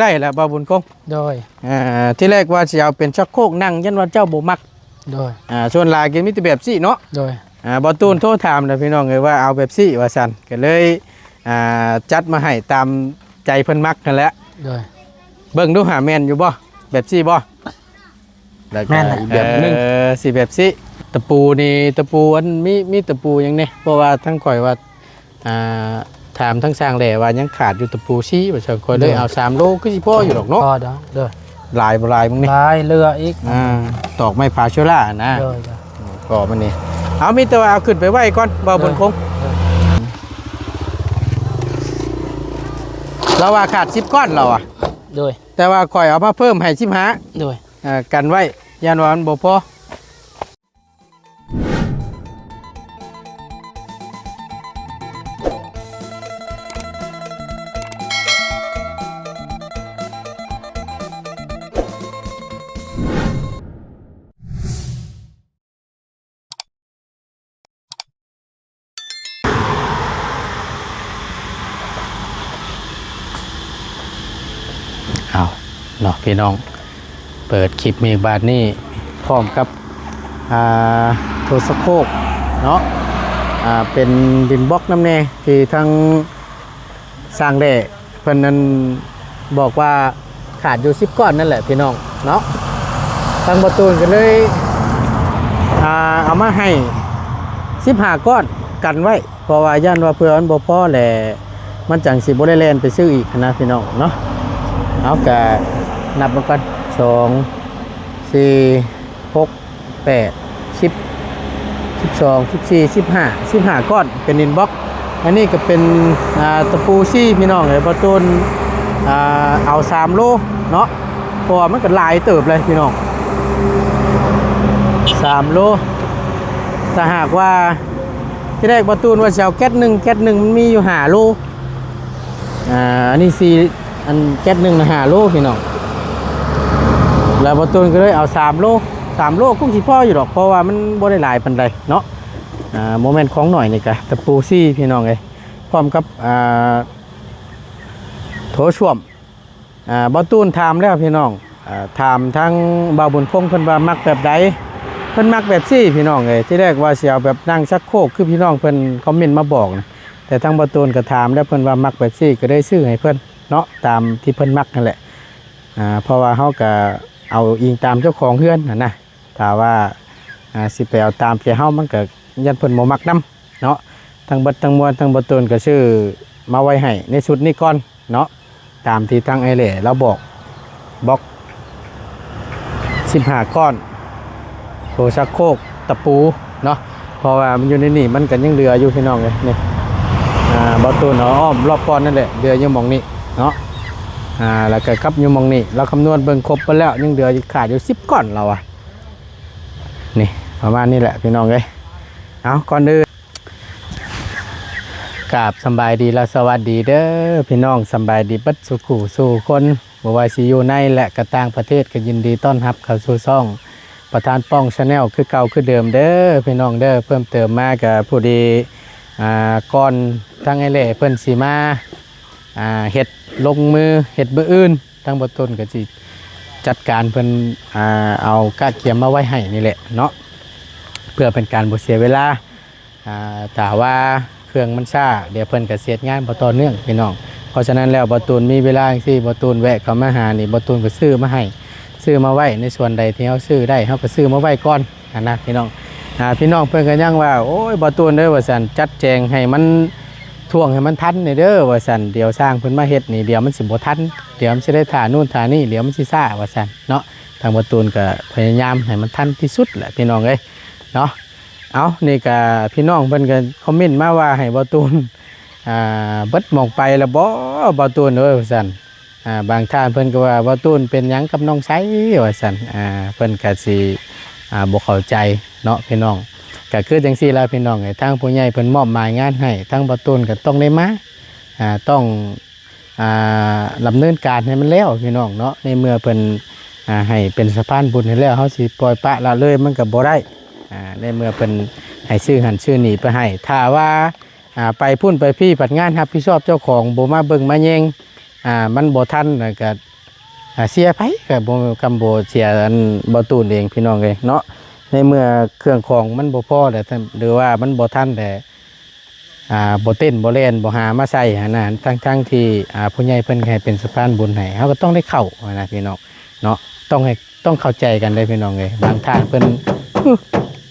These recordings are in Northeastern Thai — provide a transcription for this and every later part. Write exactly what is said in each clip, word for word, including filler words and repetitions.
ได้แล้วบ่าวบุญคง โดย อ่า ที่แรกว่าสิเอาเป็นชักโครกนั่ง ยันว่าเจ้าบ่มัก โดย อ่า ส่วนหลายก็มีแต่แบบซี่เนาะ โดย อ่า บ่าวตูนโทรถามแล้วพี่น้องเอ้ยว่าเอาแบบซี่ว่าซั่น ก็เลย อ่า จัดมาให้ตามใจเพิ่นมักนั่นแหละ โดย เบิ่งดูหาแม่นอยู่บ่ แบบซี่บ่ แล้วก็ แม่นแหละ อีกแบบหนึ่ง เออ สิแบบซี่ ตะปูนี่ ตะปูอันมี มีตะปูหยังแหน่ เพราะว่าทั้งข่อยว่า อ่า ถามทั้งช่างแหล่ว่ายังขาดอยู่ตะปูซี่ ว่าซั่น ข่อยเลย โดย เอาสามโล คือสิพออยู่ดอกเนาะ พอดอก โดย หลายบ่หลายมึงนี่ หลายเหลืออีก อ่า ตอกไม้ผาเชื้อรานะ โดย โดย ก็มันนี่ เอา มีแต่ว่าเอาขึ้นไปไว้ก่อน บ่าวบุญคง โดย โดย เราว่าขาดสิบก้อนเราอะ โดย แต่ว่าข่อยเอามาเพิ่มให้สิบห้า โดย อ่า กันไว้ ย่านว่ามันบ่พอ เอาเนาะพี่น้อง เปิดคลิปมีบาดนี้ พร้อมกับ อ่า โทรสโคกเนาะ อ่า เป็นดินบล็อกน้ำแน่ ที่ทั้งสร้างแหล่เพิ่นนั้นบอกว่าขาดอยู่สิบก้อนนั่นแหละพี่น้องเนาะ ทางบ่าวตูนก็เลย อ่า เอามาให้สิบห้าก้อนกันไว้ เพราะว่าย่านว่าเพื่อมันบ่พอแหละ มันจังสิบ่ได้แล่นไปซื้ออีกนะพี่น้องเนาะ เอากะนับมันก่อน สอง สี่ หก แปด สิบ สิบสอง สิบสี่ สิบห้า สิบห้าก้อน เป็นดินบล็อก อันนี้ก็เป็น อ่า ตะปูซี่พี่น้องเอ้ย บ่าวตูน อ่า เอาสามโลเนาะ เพราะว่ามันก็หลายเติบเลยพี่น้อง สามโล ถ้าหากว่า ที่แรกบ่าวตูนว่าสิเอาแก๊สหนึ่ง แก๊สหนึ่งมันมีอยู่ห้าโล อ่า อันนี้สี่ อันแก๊สหนึ่งนะห้าโลพี่น้อง แล้วบ่าวตูนก็เลยเอาสามโล สามโลคงสิพออยู่ดอก เพราะว่ามันบ่ได้หลายปานใดเนาะ อ่า บ่แม่นของน้อยนี่กะ ตะปูซี่พี่น้องเอ้ย พร้อมกับ อ่า โถส้วม อ่า บ่าวตูนถามแล้วพี่น้อง อ่า ถามทั้งบ่าวบุญคงเพิ่นว่ามักแบบใด เพิ่นมักแบบซี่พี่น้องเอ้ย ที่แรกว่าสิเอาแบบนั่งชักโครกคือพี่น้องเพิ่นคอมเมนต์มาบอกนะ แต่ทั้งบ่าวตูนก็ถามแล้วเพิ่นว่ามักแบบซี่ก็ได้ซื้อให้เพิ่นเนาะ ตามที่เพิ่นมักนั่นแหละ อ่า เพราะว่าเฮาก็เอาอิงตามเจ้าของเฮือนหั้นนะ ถ้าว่า อ่า สิไปเอาตามใจเฮามันก็ย่านเพิ่นบ่มักนำเนาะ ทั้งเบิดทั้งมวลทั้งบ่าวตูนก็ซื้อมาไว้ให้ในชุดนี้ก่อนเนาะ ตามที่ทางไอ้แหล่เราบอก บล็อกสิบห้าก้อน โถชักโครก ตะปูเนาะ เพราะว่ามันอยู่ในนี่มันก็ยังเหลืออยู่พี่น้องเอ้ย นี่ อ่า บ่าวตูนเอาอ้อมรอบก้อนนั่นแหละ เหลืออยู่หม่องนี้เนาะ อ่า แล้วก็กับอยู่หม่องนี้ เราคำนวณเบิ่งครบไปแล้ว ยังเหลืออยู่ ขาดอยู่สิบก้อนเราอะ นี่ประมาณนี้แหละพี่น้องเอ้ย เอาก่อนอื่น กราบสำบายดีและสวัสดีเด้อพี่น้อง สำบายดีเบิดสู่คู่สู่คน บ่ว่าสิอยู่ในและก็ต่างประเทศ ก็ยินดีต้อนรับเข้าสู่ช่องประธานป้อง Channel คือเก่าคือเดิมเด้อพี่น้องเด้อ เพิ่มเติมมาก็พอดี อ่า ก่อนทางไอ้แหล่เพิ่นสิมา อ่า เฮ็ดลงมือเฮ็ดมื้ออื่น ทางบ่าวตูนก็สิจัดการเพิ่น อ่า เอากะเกียมมาไว้ให้นี่แหละเนาะ เพื่อเป็นการบ่เสียเวลา อ่า ถ้าว่าเครื่องมันช้า เดี๋ยวเพิ่นก็สิเฮ็ดงานบ่ต่อเนื่องพี่น้อง เพราะฉะนั้นแล้วบ่าวตูนมีเวลาจังซี่ บ่าวตูนแวะเข้ามาหานี่ บ่าวตูนก็ซื้อมาให้ ซื้อมาไว้ในส่วนใดที่เฮาซื้อได้ เฮาก็ซื้อมาไว้ก่อนหั้นนะพี่น้อง อ่า พี่น้องเพิ่นก็ยังว่า โอ้ย บ่าวตูนเด้อ ว่าซั่น จัดแจงให้มัน ท่วงให้มันทันแหน่เด้อ ว่าซั่น เดี๋ยวช่างเพิ่นมาเฮ็ดนี่ เดี๋ยวมันสิบ่ทัน เดี๋ยวมันสิได้ท่านู่นท่านี่ เดี๋ยวมันสิช้า ว่าซั่นเนาะ ทางบ่าวตูนก็พยายามให้มันทันที่สุดแหละพี่น้องเอ้ย เนาะ เอา นี่ก็พี่น้องเพิ่นก็คอมเมนต์มาว่าให้บ่าวตูน อ่า เบิดหม่องไปแล้วบ่ บ่าวตูนเอ้ย ว่าซั่น อ่า บางท่านเพิ่นก็ว่า บ่าวตูนเป็นหยังกับน้องไซ ว่าซั่น อ่า เพิ่นก็สิ อ่า บ่เข้าใจเนาะพี่น้อง ก็คือจังซี่ล่ะพี่น้องเอ้ย ทางผู้ใหญ่เพิ่นมอบหมายงานให้ ทางบ่าวตูนก็ต้องได้มา อ่า ต้อง อ่า ดำเนินการให้มันแล้วพี่น้องเนาะ ในเมื่อเพิ่น อ่า ให้เป็นสะพานบุญให้แล้ว เฮาสิปล่อยปละละเลยมันก็บ่ได้ อ่า ในเมื่อเพิ่นให้ซื้อหั้นซื้อนี่ไปให้ ถ้าว่า อ่า ไปพุ้นไปพี้ ผัดงานรับผิดชอบเจ้าของบ่มาเบิ่งมาแยง อ่า มันบ่ทันแล้วก็ อ่า เสียไผก็บ่ กำบ่เสียอันบ่ตูนเองพี่น้องเอ้ยเนาะ ในเมื่อเครื่องของมันบ่พอแล้ว หรือว่ามันบ่ทันแล้ว อ่า บ่เต้นบ่แล่นบ่หามาใส่หั้นนะ ทั้งๆที่ อ่า ผู้ใหญ่เพิ่นให้เป็นสะพานบุญให้ เฮาก็ต้องได้เข้าหั้นนะพี่น้องเนาะ ต้องให้ ต้องเข้าใจกันเด้อพี่น้องเอ้ย บางท่านเพิ่น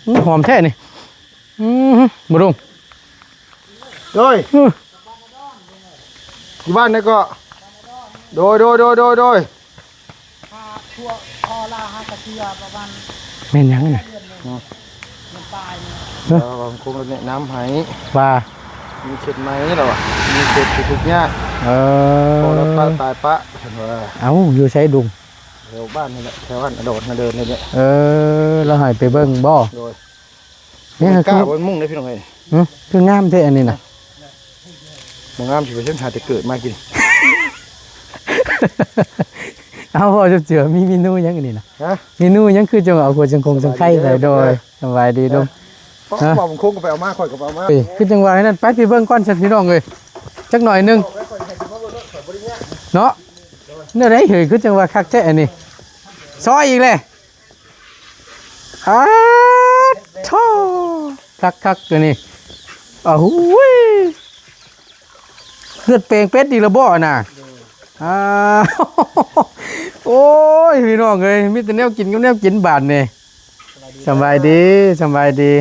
อื้อ หอมแท้นี่ อือ บ่ดุง โดย อื้อ อยู่บ้านนี่ก็ โดย โดย โดย โดย โดย แม่นหยังน่ะ เออ ผมคงแนะนำให้ ว่า มีเขตไหมล่ะวะ มีเขตทุกข์ยาก เออ พอแล้วปะตายปะ เพิ่นว่า เอ้า อยู่ไสดุง แถวบ้านนี่แหละ แถวบ้านอโดดนาเดินนี่แหละ เออ แล้วให้ไปเบิ่งบ่ โดย เนี่ย กล้า คือ บ่มุ่งเด้อพี่น้องเอ้ย หึ คืองามแท้อันนี้น่ะ บ่งามสิไปเส้นทางแต่เกิดมากิน เอา พ่อเจือ มีเมนูหยังอันนี้น่ะ ฮะ เมนูหยังคือจังเอาหัวจังคงจังไคใส่ โดย สบายดีเด้อ สบายดีลุง เพราะ ฮะ บอกผมคงก็ไปเอามา ข่อยก็ไปเอามา เอ้ย คือจังว่าอันนั้น ไป ไปเบิ่งก่อนซั่นพี่น้องเอ้ย จักหน่อยหนึ่ง เนาะ แนวใด๋เหย คือจังว่าคักแท้อันนี้ ซอยอีกแล้ว อ้า โธ่ คักๆ ตัวนี้ อ้าว หูย เลือดแปลงเป็ดอีกแล้วบ่น่ะ อ้า โอ้ย พี่น้องเอ้ย มีแต่แนวกินกับแนวกินบาดนี่ สบายดี สบายดี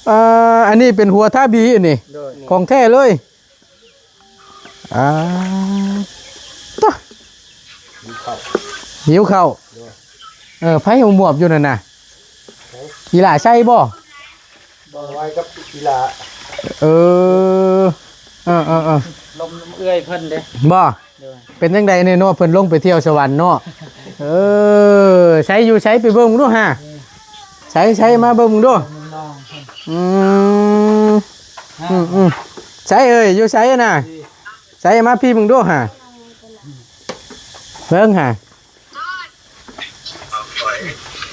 เอ่อ อันนี้เป็นหัวทาบีอันนี้ โดย ของแท้เลย อ่า ตะ หิวข้าว หิวข้าว โดย เออ ไผหมวบอยู่นั่นน่ะ อีหล่าใส่บ่ บ่ไว้กับอีหล่า เออ เออ เออ เออ ลมเอื้อยเพิ่นเด้ บ่ โดย เป็นจังใด๋เนี่ยเนาะ เพิ่นลงไปเที่ยวสวรรค์เนาะ เออ ใส่อยู่ใส่ ไปเบิ่งดูฮะ ใส่ ใส่ มาเบิ่งดู ลองเพิ่น อืม อืม อืม ใส่เอ้ย อยู่ใส่น่ะ ใส่ มาพี่เบิ่งดูฮะ เบิ่งฮะ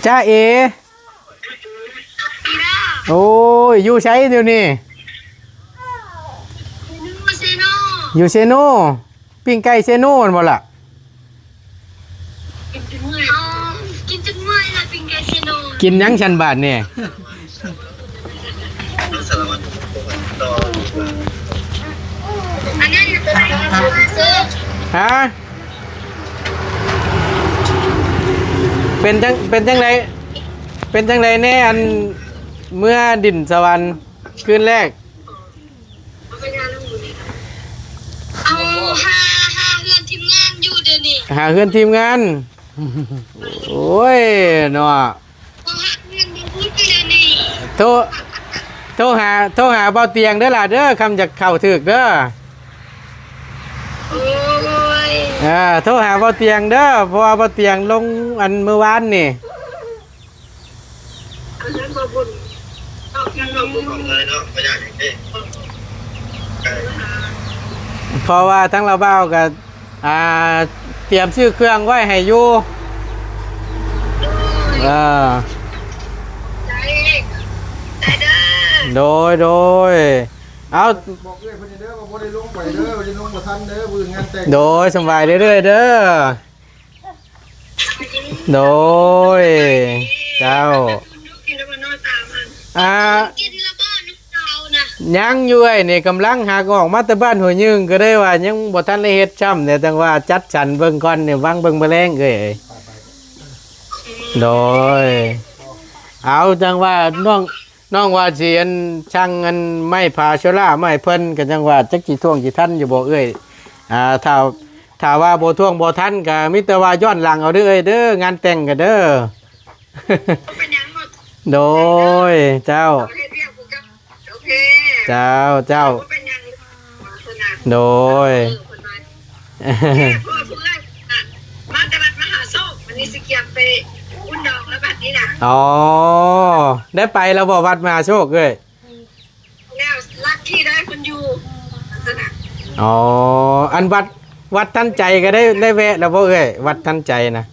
จ้าเอ โอ้ย อยู่ใสเดี๋ยวนี้ อยู่เซโน ปิ้งไก่เซโนนั่นบ่ล่ะ กินจนเมื่อย เอา กินจนเมื่อยละปิ้งไก่เซโน กินหยังฉันบาดเนี่ย อันนั้นน่ะเป็นอะไรคะ ฮะ เป็นจัง เป็นจังได เป็นจังไดแน่ อันเมือดินสวรรค์คืนแรก เอาหา หาเฮือนทีมงานอยู่เดี๋ยวนี้ หาเฮือนทีมงาน โอ้ยเนาะ เอาหาเฮือนบ่พูดอยู่เดี๋ยวนี้ โทร โทรหา โทรหาเบาเตียงเด้อล่ะเด้อ คำอยากเข้าถึกเด้อ โอ้ย อ่า โทรหาเบาเตียงเด้อ เพราะว่าเบาเตียงลงอันเมื่อวานนี่ อันนั้นบ่บุญ เอาเงินบ่บุญของเลยเนาะ บ่อยากให้เด้ เพราะว่าทั้งลาวบ่าวก็ อ่า เตรียมซื้อเครื่องไว้ให้อยู่ เออ ได้ ได้เด้อ โดย โดย เอา บอกเอื้อยเพิ่นเด้อ ว่าบ่ได้ลงไปเด้อ บ่ได้ลงบ่ทันเด้อ มื้องานแต่ง โดย สำบายเรื่อยๆ เด้อ โดย เจ้า อ่า ยังอยู่เอ้ยนี่ กำลังหากออกมาแต่บ้านห้วยยืง ก็ได้ว่ายังบ่ทันได้เฮ็ดซ้ำเนี่ย จังว่าจัดสรรเบิ่งก่อนเนี่ย วางเบิ่งมื้อแลงเอ้ย โดย เอาจังว่าน้อง น้องว่าสิอันสั่งอันไม้ผาโซล่ามาให้เพิ่น ก็จังว่าจักสิท่วงสิทันอยู่บ่เอ้ย อ่า ถ้า ถ้าว่าบ่ท่วงบ่ทันก็มีแต่ว่าย้อนหลังเอาเด้อเอ้ยเด้อ งานแต่งก็เด้อ เป็นหยังหมด โดย เจ้า เอาเฮ็ดเวียกกูกับ โอเค เจ้า เจ้า เป็นหยัง โดย เออ เพิ่นว่า แม่พ่อเพื่อนน่ะ มาแต่วัดมหาโชค วันนี้สิเกียมไปบุญดองแล้วบัดนี้นะ อ๋อ ได้ไปแล้วบ่วัดมหาโชคเอ้ย แล้วลัคกี้ได้เพิ่นอยู่ ลักษณะ อ๋อ อันวัด วัดทันใจก็ได้ ได้แวะแล้วบ่เอ้ย วัดทันใจนะ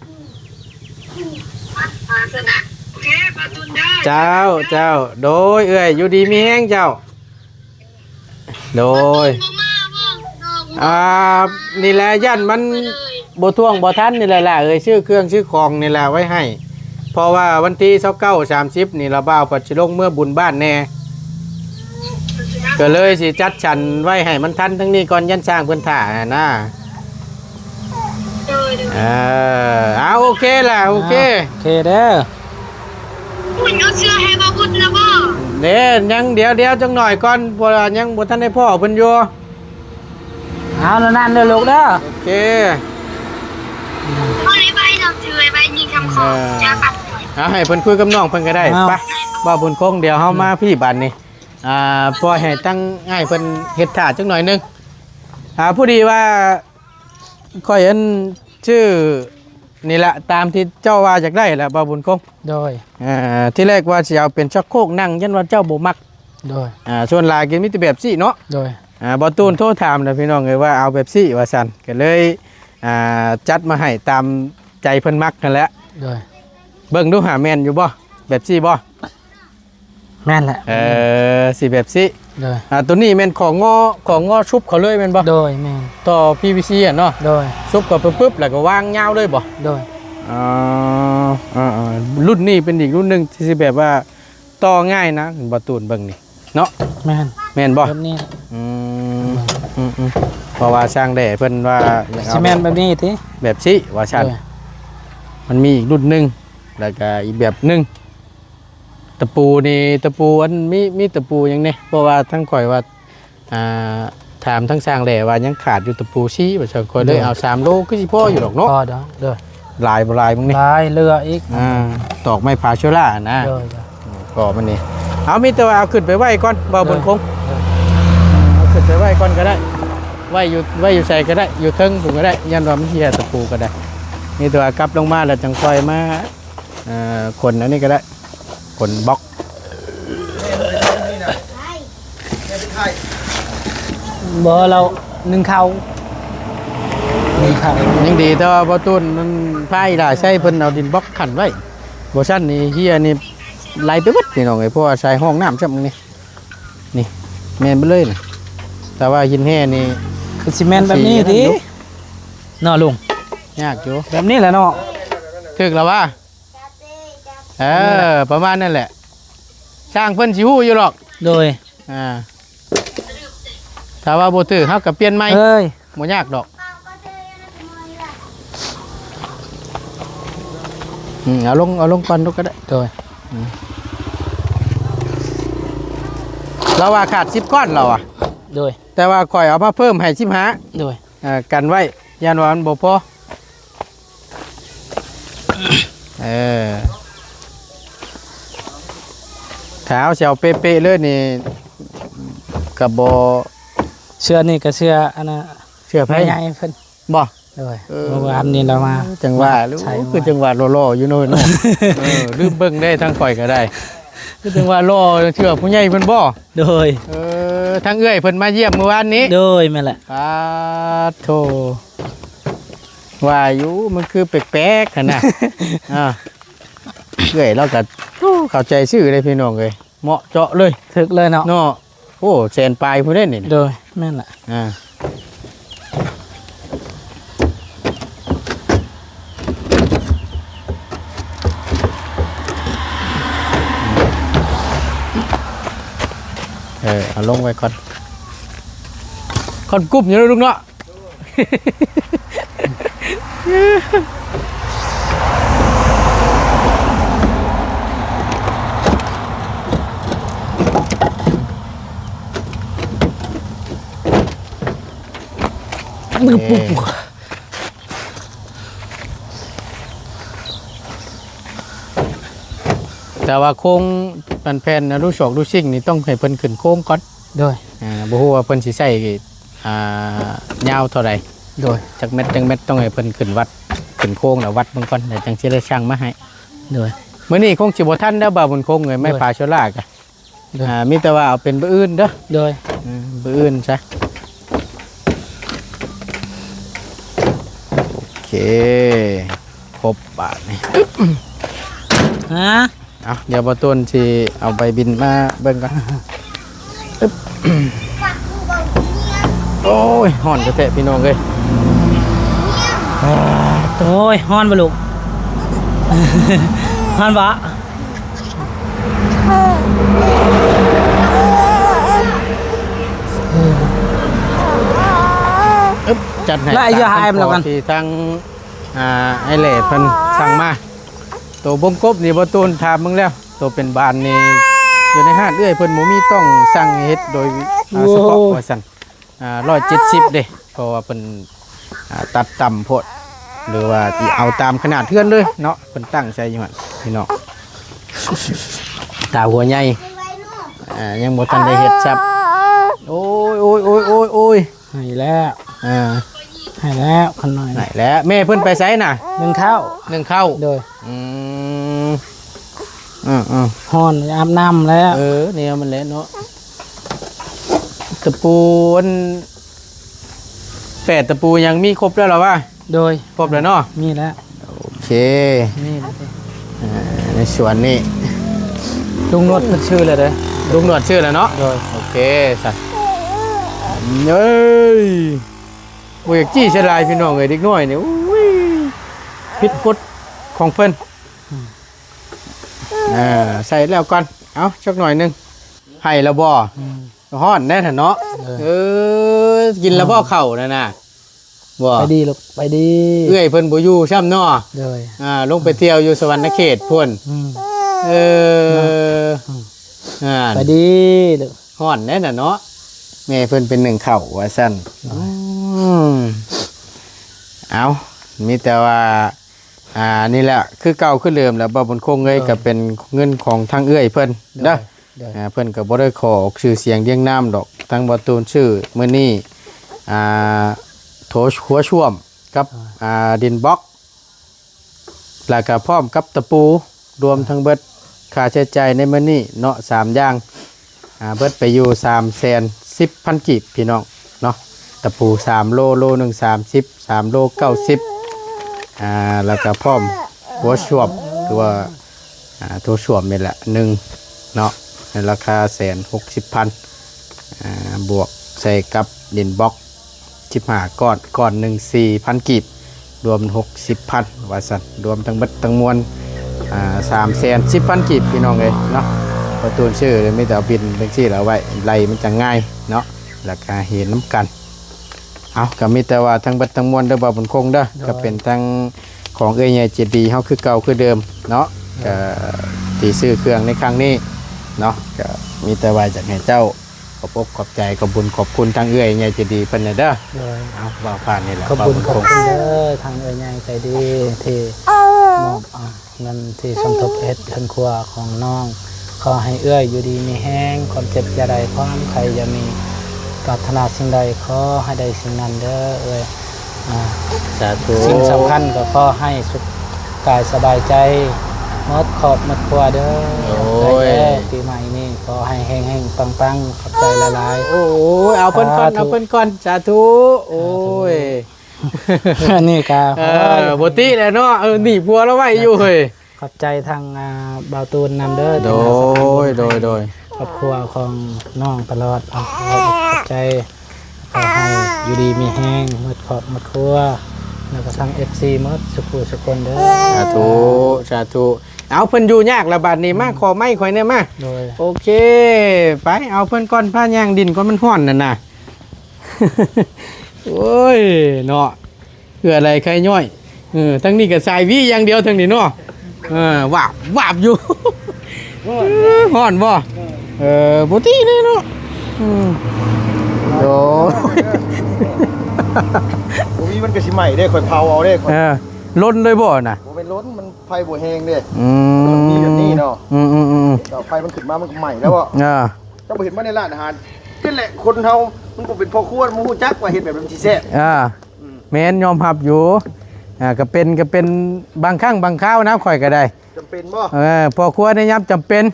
วัดลักษณะ โอเค ปาตุนเด้อ เจ้า เจ้า โดยเอ้ย อยู่ดีมีแฮงเจ้า โดย ปาตุนบ่มาบ่ น้อง อ่า นี่แหละ ย่านมันบ่ท่วงบ่ทันนี่แหละล่ะเอ้ย ซื้อเครื่องซื้อของนี่แหละไว้ให้ เพราะว่าวันที่ซาวเก้า สามสิบ นี่ละบ่าวเพิ่นสิลงเมือบุญบ้านแหน่ ก็เลยสิจัดสรรไว้ให้มันทันทั้งนี้ก่อน ย่านซ่างเพิ่นถ่าหั้นนะ โดย โดย เออ เอา โอเคล่ะ โอเค อ่า โอเคเด้อ บุญเอาเสื้อให้บ่าวบุญนะบ่ เด้ ยัง เดี๋ยว เดี๋ยวจักหน่อยก่อน เพราะว่ายังบ่ทันได้พ้อเพิ่นอยู่ เอาแล้วนั่นเด้อลูกเด้อ โอเค เอาไอ้ใบเราถือไอ้ใบยิงคำขอ เออ จ้าปัด เอาให้เพิ่นคุยกับน้องเพิ่นก็ได้ เอา ไป บ่าวบุญคง เดี๋ยวเฮามาพี่บัดนี้ อ่า ปล่อยให้ตั้งอ้ายเพิ่นเฮ็ดท่าจักหน่อยหนึ่ง อ่า พอดีว่า ข้อยอันชื่อนี่แหละ ตามที่เจ้าว่าอยากได้แหละ บ่าวบุญคง โดย อ่า ที่แรกว่าสิเอาเป็นชักโครกนั่ง ยันว่าเจ้าบ่มัก โดย อ่า ส่วนหลายก็มีแต่แบบซี่เนาะ โดย อ่า บ่าวตูนโทรถามนะพี่น้องเอ้ย ว่าเอาแบบซี่ว่าซั่น ก็เลย อ่า จัดมาให้ตามใจเพิ่นมักนั่นแหละ โดย เบิ่งดูหาแม่นอยู่บ่ แบบซี่บ่ แม่นแหละ เออ สิแบบซี่ โดย อ่า ตัวนี้แม่นของงอ ของงอชุบเขาเลยแม่นบ่ โดย แม่น ต่อ พีวีซี อ่ะเนาะ โดย ชุบเขาปึ๊บๆ แล้วก็วางยาวเลยบ่ โดย อ๋อ อ่าๆ รุ่นนี้เป็นอีกรุ่นหนึ่งที่สิแบบว่าต่อง่ายนะ บ่าวตูนเบิ่งนี่เนาะ แม่น แม่นบ่ แบบนี้แหละ อืม อืมๆ เพราะว่าซ่างแหล่เพิ่นว่าอยากเอา สิแม่นแบบนี้ติ แบบซี่ว่าซั่น โดย มันมีอีกรุ่นหนึ่ง แล้วก็อีกแบบหนึ่ง ตะปูนี่ ตะปูอันมี มีตะปูหยังแหน่ เพราะว่าทั้งข้อยว่า อ่า ถามทั้งซ่างแหล่ว่ายังขาดอยู่ตะปูซี่ ว่าซั่น ข้อยเลย โดย เอาสามโลคือสิพออยู่ดอกเนาะ พอดอก โดย หลายบ่หลายมึงนี่ หลายเหลืออีก อ่า ตอกไม้ผาเชื้อรานะ โดย โดย ก็มันนี่ เอา มีแต่ว่าเอาขึ้นไปไว้ก่อน บ่าวบุญคง โดย เอาขึ้นไปไว้ก่อนก็ได้ ไว้อยู่ ไว้อยู่ไสก็ได้ อยู่เทิงพู้นก็ได้ ย่านว่ามันเหี่ยตะปูก็ได้ มีแต่ว่ากลับลงมาแล้วจั่งค่อยมา เอ่อ ขนอันนี้ก็ได้ ขนบล็อก บ่ เรานึ่งข้าว นึ่งข้าว ยังดีแต่ว่าบ่าวตูนมันพาอีหล่าใช้เพิ่นเอาดินบล็อกขั้นไว้ บ่ซั่นนี่เหี่ยนี่ไหลไปเบิดพี่น้องเอ้ย เพราะว่าใส่ห้องน้ำซ้ำนี่ นี่ แม่นไปเลยนี่ แต่ว่าหินแห่นี่ คือสิแม่นแบบนี้ติ เนาะลุง ยากอยู่ แบบนี้แหละเนาะ ถูกแล้ววะ เออ ประมาณนั่นแหละ ซ่างเพิ่นสิฮู้อยู่หรอก โดย อ่า ถ้าว่าบ่ถืก เฮาก็เปลี่ยนใหม่ เอ้ย บ่ยากดอก อืม เอาลง เอาลงก่อนลูกก็ได้ โดย อืม เราว่าขาดสิบก้อนเราอะ โดย แต่ว่าข้อยเอามาเพิ่มให้สิบห้า โดย อ่า กันไว้ ย่านว่ามันบ่พอ เออ ถ้าเอาสิเอาเป๊ะๆเลยนี่ ก็บ่ เสื้อนี่ก็เสื้ออันน่ะ เสื้อไผ แม่ใหญ่เพิ่น บ่ โดย เออ เมื่อวานนี้เรามา จังหวะ ใส่ คือจังหวะหล่อๆอยู่เนาะ เนาะ เออ ลืมเบิ่งได้ ทางข้อยก็ได้ คือจังหวะหล่อ เสื้อผู้ใหญ่เพิ่นบ่ โดย เออ ทางเอื้อยเพิ่นมาเยี่ยมเมื่อวานนี้ โดย แม่นแหละ ปาดโธ่ ว่าอยู่มันคือแปลกๆหั่นน่ะ อ่า เอื้อยเราก็ โอ้ เข้าใจซื่อเลยพี่น้องเอ้ย เหมาะเจาะเลย ถูกเลยเนาะ เนาะ โอ้ แสนปลายพุ้นเด้นี่ โดย แม่นแหละ อ่า เออ เอาลงไว้ก่อน ค่อนกุ้มอยู่นะลูกเนาะ มือปุ๊บ แต่ว่าโครงแผ่นๆนะ ลูกศอกลูกซิ่งนี่ต้องให้เพิ่นขึ้นโครงก่อน โดย อ่า บ่ฮู้ว่าเพิ่นสิใช้ อ่า ยาวเท่าใด โดย จักเม็ดจักเม็ด ต้องให้เพิ่นขึ้นวัด ขึ้นโครงแล้ววัดเบิ่งก่อน แล้วจั่งสิได้ช่างมาให้ โดย มื้อนี้คงสิบ่ทันแล้ว บ่าวบุญคงเอ้ย ไม้ โดย ผาโซล่าก็ โดย อ่า มีแต่ว่าเอาเป็นมื้ออื่นเด้อ โดย อืม มื้ออื่นซะ โอเค ครบบาทนี่ ฮะ เอา เดี๋ยวบ่าวตูนสิเอาใบบินมาเบิ่งก่อน อึ๊บ โอ้ย ฮ้อนแท้ๆ พี่น้องเอ้ย โอ้ย ฮ้อนบ่ลูก ฮ้อนบ่ จัดให้ และไอ้เยอะ ตาม หายไปแล้วกัน คำขอที่ทั้ง อ่า ไอ้แหล่เพิ่นสั่งมา ตัวบงกบนี่บ่ตูนถามมึงแล้ว ตัวเป็นบานนี่ อยู่ในห้างเอื้อยเพิ่นบ่มี ต้องสั่งเฮ็ดโดย อ่า โอ้ เฉพาะว่าซั่น อ่า ร้อยเจ็ดสิบเด้ เพราะว่าเพิ่น อ่า ตัดต่ำโพด หรือว่าสิเอาตามขนาดเฮือนเลยเนาะ เพิ่นตั้งใจอยู่หั่นพี่น้อง ตาหัวใหญ่ อ่า ยังบ่ทันได้เฮ็ดซ้ำ โอ้ย โอ้ย โอ้ย โอ้ย โอ้ย ให้แล้ว อ่า ให้แล้ว ขะน้อย ให้แล้ว แม่เพิ่นไปไสน่ะ นึ่งข้าว นึ่งข้าว โดย อืม อืม อืม ฮ้อน อาบน้ำแล้ว เออ แนวมันแหละเนาะ ตะปูอัน แปดตะปูยังมีครบแล้วเหรอวะ โดย ครบแล้วเนาะ มีแล้ว โอเค นี่แหละสิ อ่า ในสวนนี่ ลุงนวดเพิ่นซื้อแล้วเด้อ ลุงนวดซื้อแล้วเนาะ โดย โอเค ซะ เอ้ย บ่อยากจี้เสียดายพี่น้องเอ้ย เด็กน้อยนี่ อุ้ย ผิดกฎของเพิ่น อืม อ่า ใส่แล้วก่อน เอา จักหน่อยหนึ่ง ให้แล้วบ่ อืม ฮ้อนแน่แท้เนาะ เออ เออ กินแล้วบ่ ฮ้อน เข้านั่นน่ะ บ่ ไปดีลูก ไปดี เอื้อยเพิ่นบ่อยู่ซ้ำเนาะ โดย อ่า ลงไปเที่ยวอยู่สวรรณเขตพุ้น อืม เออ อืม อ่า ไปดีลูก ฮ้อนแน่น่ะเนาะ แม่เพิ่นเป็นนึ่งข้าวว่าซั่น โดย อืม เอา มีแต่ว่า อ่า นี่แหละ คือเก่าคือเดิมแล้ว บ่าวบุญคงเอ้ย โดย ก็เป็นเงินของทางเอื้อยเพิ่น โดย เด้อ โดย อ่า เพิ่นก็บ่ได้ขอออกชื่อเสียงเรียงนามดอก ทางบ่าวตูนซื้อมื้อนี้ อ่า โถหัวส้วมกับ อ่า อ่า ดินบล็อก แล้วก็พร้อมกับตะปู รวมทั้งเบิดค่าใช้จ่ายในมื้อนี้เนาะ สามอย่าง อ่า เบิดไปอยู่สามแสนสิบพันกีบพี่น้องเนาะ ตะปูสามโล โลหนึ่งสามสิบ สามโลเก้าสิบ อ่า แล้วก็พร้อมหัวส้วม หรือว่า อ่า โถส้วมนี่แหละ หนึ่ง เนาะ ในราคาแสนหกสิบพัน อ่า บวกใส่กับดินบล็อก สิบห้าก้อน ก้อนหนึ่งสี่พันกีบ รวมหกสิบพัน ว่าซั่น รวมทั้งเบิดทั้งมวล อ่า สามแสนสิบพันกีบ พี่น้องเอ้ยเนาะ บ่าวตูนซื้อเลย มีแต่เอาบินจังซี่แล้วเอาไว้ ไล่มันจั่งง่ายเนาะ แล้วก็เห็นนำกัน เอา ก็มีแต่ว่าทั้งเบิดทั้งมวลเด้อ บ่าวบุญคงเด้อ โดย ก็เป็นทั้งของเอื้อยใหญ่ใจดีเฮาคือเก่าคือเดิมเนาะ โดย ก็ที่ซื้อเครื่องในครั้งนี้เนาะ ก็มีแต่ว่าอยากให้เจ้า ขอบอกขอบใจ ขอบบุญขอบคุณทางเอื้อยใหญ่ใจดีเพิ่นน่ะเด้อ โดย เอา ว่าผ่านนี่แหละ ขอบบุญ บ่าวบุญคง ขอบคุณเด้อ ทางเอื้อยใหญ่ใจดีที่มอบ อ่า เงินที่สมทบเฮ็ดเฮือนครัวของน้อง ขอให้เอื้อยอยู่ดีมีแฮง ความเจ็บอย่าได้ ความไข้อย่ามี ปรารถนาสิ่งใดขอให้ได้สิ่งนั้นเด้อเอื้อย อ่า สาธุ สิ่งสำคัญก็ขอให้สุขกายสบายใจ หมดครอบหมดครัวเด้อ โอ้ย เอื้อยเด้อ ปีใหม่นี้ขอให้เฮงๆ ปังๆ ขอบใจหลายๆ โอ้ย เอาเพิ่นก่อน สาธุ เอาเพิ่นก่อน สาธุ โอ้ย อันนี้ก็ เออ บ่ติแหละเนาะ เออ หนีผัวเราไว้อยู่เฮ้ย ขอบใจทาง อ่า บ่าวตูนนำเด้อ โดย ที่มาสนับสนุน โดย โดย ครอบครัวของน้องตลอด เอา ขอบใจ ขอให้อยู่ดีมีแฮง หมดครอบหมดครัว แล้วก็ทั้ง เอฟซี หมดสุขุสุคนเด้อ สาธุ สาธุ เอาเพิ่นอยู่ยากละบาดนี้ มา อืม ขอไม้ข่อยแหน่มา โดย โอเค ไป เอาเพิ่นก่อน พาย่างดินก่อน มันฮ้อนนั่นน่ะ โอ้ย เนาะ เพื่ออะไรใครย่อย เออ ทั้งนี้ก็สายวีอย่างเดียวทั้งนี้เนาะ เออ วาบ วาบอยู่ ฮ้อน เออ ฮ้อนบ่ เออ บ่ติเลยเนาะ อืม โอ้ บ่มีมันก็สิไหม้เด้ ข่อยเผาเอาเด้ ข่อย เออ ลนเลยบ่น่ะ บ่แม่นลน มันไฟบ่แฮงเด้ อืม มันมีแบบนี้เนาะ อืม อืม อืม เสาไฟมันขึ้นมามันก็ไหม้แล้วบ่ อ่า เจ้าบ่เห็นมาในร้านอาหาร นี่แหละคนเฮามันบ่เป็นพ่อครัว มันบ่ฮู้จักว่าเฮ็ดแบบนั้นสิแซ่บ อ่า อืม แม่น ยอมรับอยู่ อ่า ก็เป็น ก็เป็นบางครั้งบางคราวนะ ข่อยก็ได้ จำเป็นบ่ เออ พ่อครัวในยามจำเป็น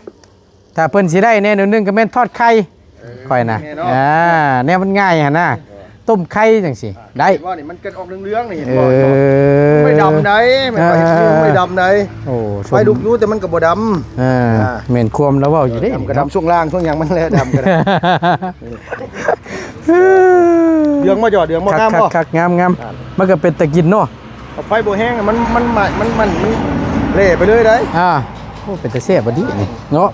ถ้าเพิ่นสิได้แหน่หน่อยหนึ่งก็แม่นทอดไข่ เออ ข่อยนะ แม่นเนาะ อ่า แนวมันง่ายหั่นนะ เออ ต้มไข่จังซี่ อ่า ได้ เห็นบ่นี่ มันเกิดออกเหลืองๆนี่ เห็นบ่ เออ ไม่ดำได้ ไม่ เออ เออ ไม่ดำได้ โอ้ ไฟลุกอยู่แต่มันก็บ่ดำ เออ อ่า แม่นความแล้วเว้าอยู่เด้ ดำก็ดำช่วงล่างช่วงหยังมันแหละ ดำก็ได้ เดืองบ่จ่อเดืองบ่ คัก งาม คั บ่ กคักงามงาม อ่า มันก็เป็นตะกินเนาะ เอาไฟบ่แห้งมันมันมันมันมันเละไปเลยได้ อ่าโอ้เป็นตะแซ่บบ่ดีนี่เนาะ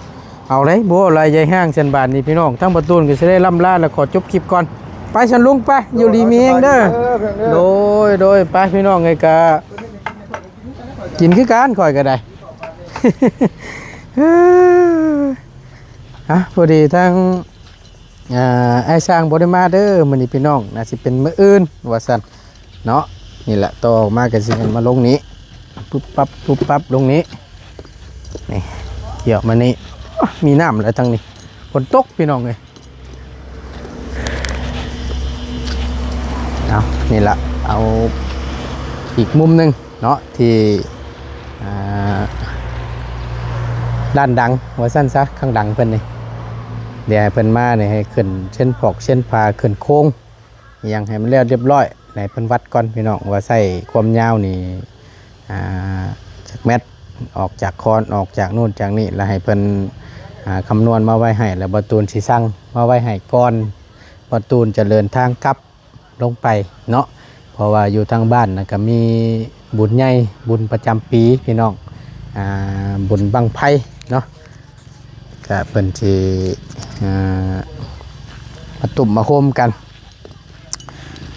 เอาเลยบ่ลายใหญ่ห้างเช่นบาทนี่พี่น้องทั้งประตูนก็สิได้ล่ำลาแล้วขอจบคลิปก่อน ไปฉันลุงไป อยู่ดีมีแฮงเด้อ เออเพื่อนเด้อ โดยโดยไปพี่น้องไงกะกินคือกันข่อยก็ได้ ฮะพอดีทั้งอ่าไอ้ายช่างบ่ได้มาเด้อมื้อนี้พี่น้องน่าสิเป็นมื้ออื่นว่าซั่นเนาะ นี่แหละต่อออกมาก็สิเป็นมาลงนี้ปุ๊บปั๊บปุ๊บปั๊บลงนี้ นี่เกี่ยวมานี่อ๊ะมีน้ำแล้วทั้งนี้ฝนตกพี่น้องเอ้ย เอานี่ละเอาอีกมุมหนึ่งเนาะที่อ่าด้านดังว่าซั่นซะข้างดังเพิ่นนี่ เดี๋ยวให้เพิ่นมาเนี่ยให้ขึ้นเส้นผอกเส้นพาขึ้นโค้งอิหยังให้มันแล้วเรียบร้อยให้เพิ่นวัดก่อนพี่น้องว่าใส่ความยาวนี่อ่าจักแมตรออกจากคอนออกจากนู่นจากนี่แล้วให้เพิ่นอ่าคำนวณมาไว้ให้แล้วบ่ตูนสิสั่งมาไว้ให้ก่อนบ่ตูนจะเดินทางกลับลงไปเนาะเพราะว่าอยู่ทางบ้านนะก็มีบุญใหญ่บุญประจำปีพี่น้องอ่าบุญบั้งไฟเนาะ ก็เพิ่นสิอ่ามาตุ้มมาโฮมกัน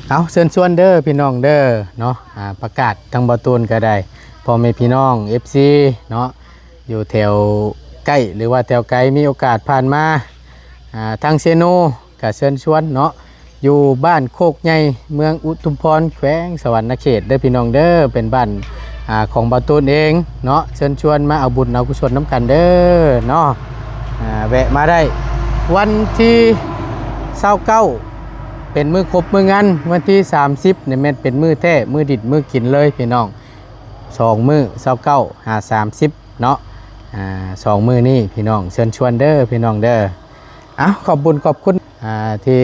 เอาเชิญชวนเด้อพี่น้องเด้อเนาะอ่าประกาศทางบ่ตูนก็ได้พ่อแม่พี่น้อง เอฟซี เนาะอยู่แถวใกล้หรือว่าแถวไกลมีโอกาสผ่านมาอ่าทางเซโนก็เชิญชวนเนาะ อยู่บ้านโคกใหญ่เมืองอุทุมพรแขวงสะหวันนะเขตเด้อพี่น้องเด้อเป็นบ้านอ่าของบ่าวตูนเองเนาะเชิญชวนมาเอาบุญเอากุศลนำกันเด้อเนาะอ่าแวะมาได้วันที่ซาวเก้าเป็นมื้อครบมื้องานวันที่สามสิบเนี่ยแม่นเป็นมื้อแท้มื้อดิบมื้อกินเลยพี่น้องสองมื้อซาวเก้าหาสามสิบเนาะอ่าสองมื้อนี้พี่น้องเชิญชวนเด้อพี่น้องเด้อ เอาขอบบุญขอบคุณอ่าที่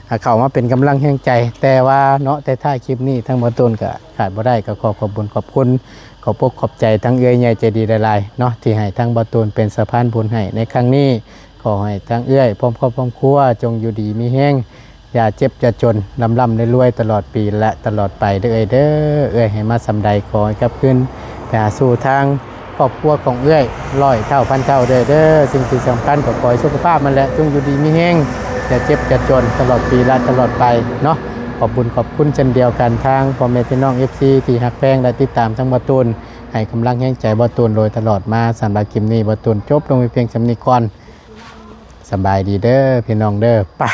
อ่าเข้ามาเป็นกำลังแรงใจ แต่ว่าเนาะแต่ท้ายคลิปนี้ทั้งบ่าวตูนก็ขาดบ่ได้ก็ขอขอบบุญขอบคุณ ขอบอกขอบใจทั้งเอื้อยใหญ่ใจดีหลายๆเนาะที่ให้ทั้งบ่าวตูนเป็นสะพานบุญให้ในครั้งนี้ ขอให้ทั้งเอื้อยพร้อมครอบพร้อมครัวจงอยู่ดีมีแฮงอย่าเจ็บอย่าจนร่ำร่ำรวยๆตลอดปีและตลอดไปเด้อเอื้อยเด้อเอื้อยให้มาส่ำใดขอให้กลับคืนไปหาสู่ทาง ครอบครัวของเอื้อยร้อยเท่าพันเท่าเด้อเด้อสิ่งที่สำคัญก็ขอให้สุขภาพมันแหละจงอยู่ดีมีแฮงอย่าเจ็บอย่าจนตลอดปีและตลอดไปเนาะขอบบุญขอบคุณเช่นเดียวกันทางพ่อแม่พี่น้อง เอฟซี ที่ฮักแพงและติดตามทั้งบ่าวตูนให้กำลังแฮงใจบ่าวตูนโดยตลอดมาสำหรับคลิปนี้บ่าวตูนจบลงไปเพียงส่ำนี้ก่อนสบายดีเด้อพี่น้องเด้อไป